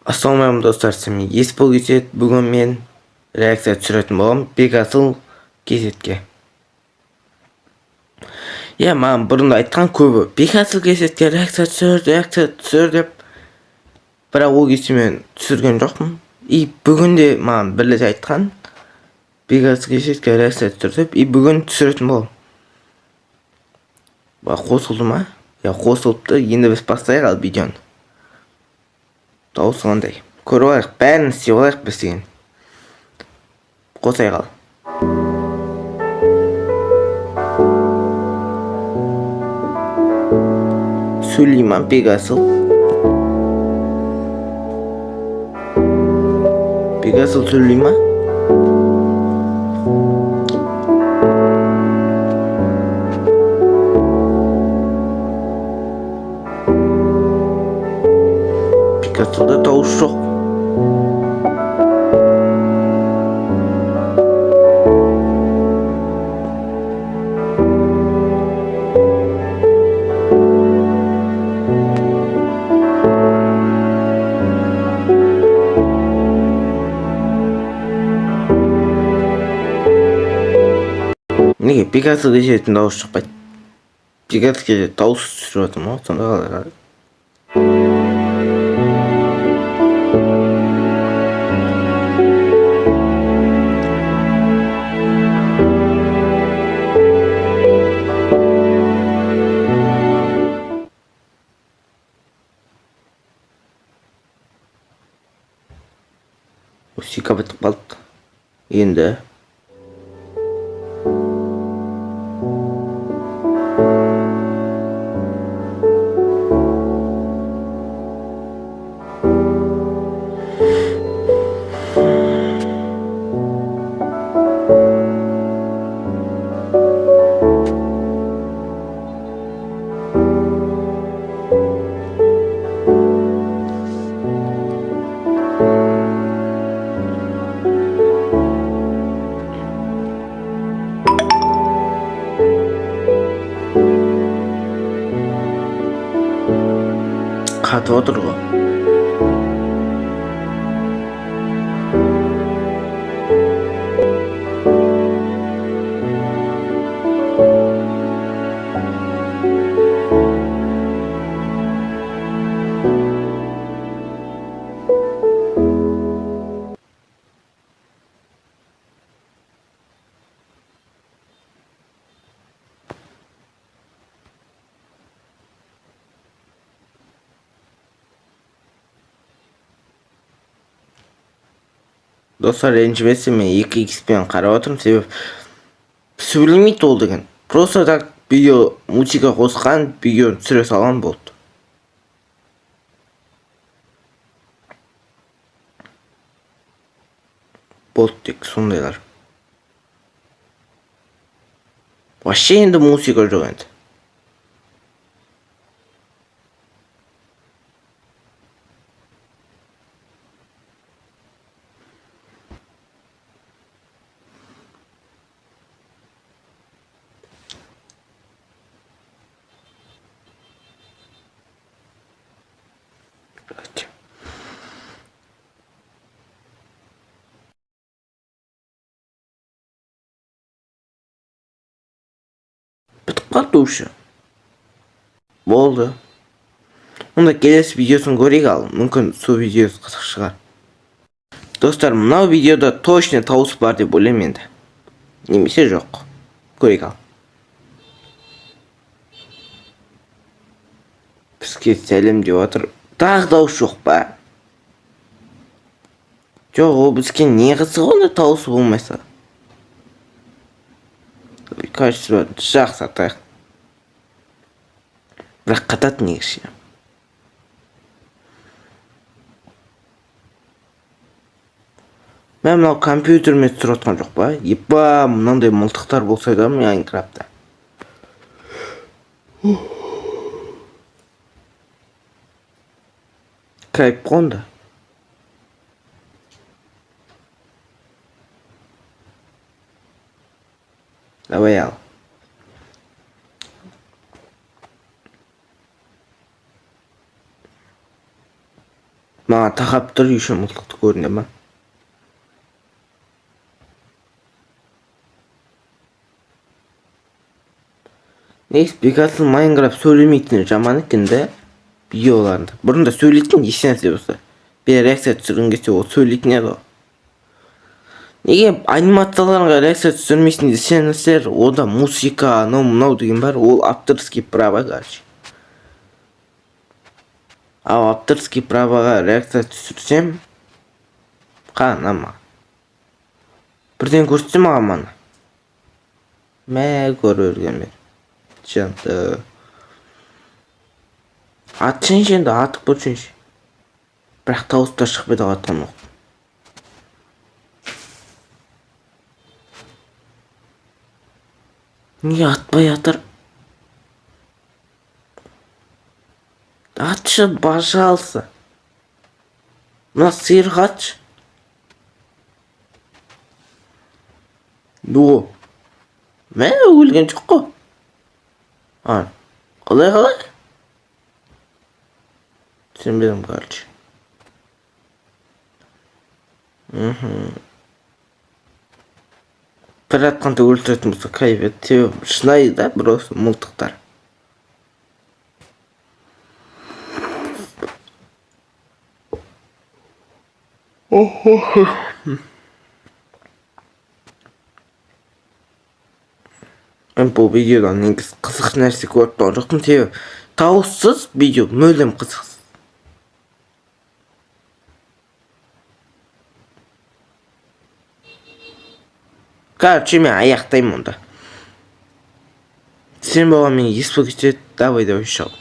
Ассалаумағалейкум, достар! Сізбен Есбол Кесет. Бүгін мен реакция түсіретін боламын Бекасыл Кезетке. Иә, маған бұрын да айтқан көбі: «Бекасыл Кезетке реакция түсір, реакция түсір», — деп. Бірақ ол кезде мен түсірген жоқпын. И бүгін де маған бір рет айтқан: «Бекасыл Кезетке реакция түсір», — деп. И бүгін түсіретін боламын. Қосылды ма? Иә, қосылыпты. Енді біз бастайық. Ал видеоны дауысы қандай, көріп алайық, бәрін істеп алайық біз деген. Қосайық. Ал сөйлей ма Бекасыл? Бекасыл сөйлей ма? Бекасылда дауыс жоқ. Неге Бекасыл Кезеттің дауысы шықпайды? Бекасыл Кезет дауыс түсіріп жатыр ма сонда? Қалай? Музыка бітіп қалды енді. Қатып отыр ғой. Достар, ренжімесін, мен 2 х пен қарап отырмын, себебі сөйлемейді ол деген. Просто так видео музыка қосқан, видеоны түсіре салған, болды. Болды, тек сондайлар. Вообще енді музыка жоқ енді. Блядь. Бітіп қалды уже, болды. Онда келесі видеосын көрейік. Ал мүмкін, сол видеосы қызық шығар. Достар, мынау видеода точно дауыс бар деп ойлаймын енді, немесе жоқ, көрейік. Ал бізге сәлем деп жатыр. Тағы дауыс жоқ па? Жоқ, ол бізге не қызық онда, дауысы болмаса? Качество жақсартайық, бірақ қатады негізі. Мә, мынау компьютермен түсіріп жатқан жоқ па? Епа, мынандай мылтықтар болса да Майнкрафтта. Кайф қой онда. Давай, ал Маған тақап тұр еще мылтықты, көріне ма? Негізі, Бекасыл Майнкрафт сөйлемейтіні жаман екен да видеоларында. Бұрында сөйлейтін, ешнәрсе болса. Bir реакция түсірген кезде ол сөйлейтін еді ғой. Неге анимацияларға реакция түсірмейсің десеңіздер, онда музыка, анау мынау деген бар, ол авторский права, короче. Ал авторский праваға реакция түсірсем, қана ма. Бірден көрсетсе маған мана. Мә, көріп өлген бер. Жанды. Атсыншы енді, атып көрсеңші. Бірақ дауыс та шықпайды ғой атқан оқ. Неге атпай жатыр? Атшы, пожалуйста. Мына сиырға атшы. О. Мә, өлген жоқ қой. А, қалай, қалай? Түсінбедім, короче. Бір атқанда өлтіретін болса, кайф еді. Себебі шынайы да просто мылтықтар. Мен бұл видеодан негізі қызық нәрсе көріп тұрған жоқпын, себебі дауыссыз видео мүлдем қызықсыз. Короче, мен аяқтаймын онда. Сен болған мен ес болып кетеді. Давай, давай, шал.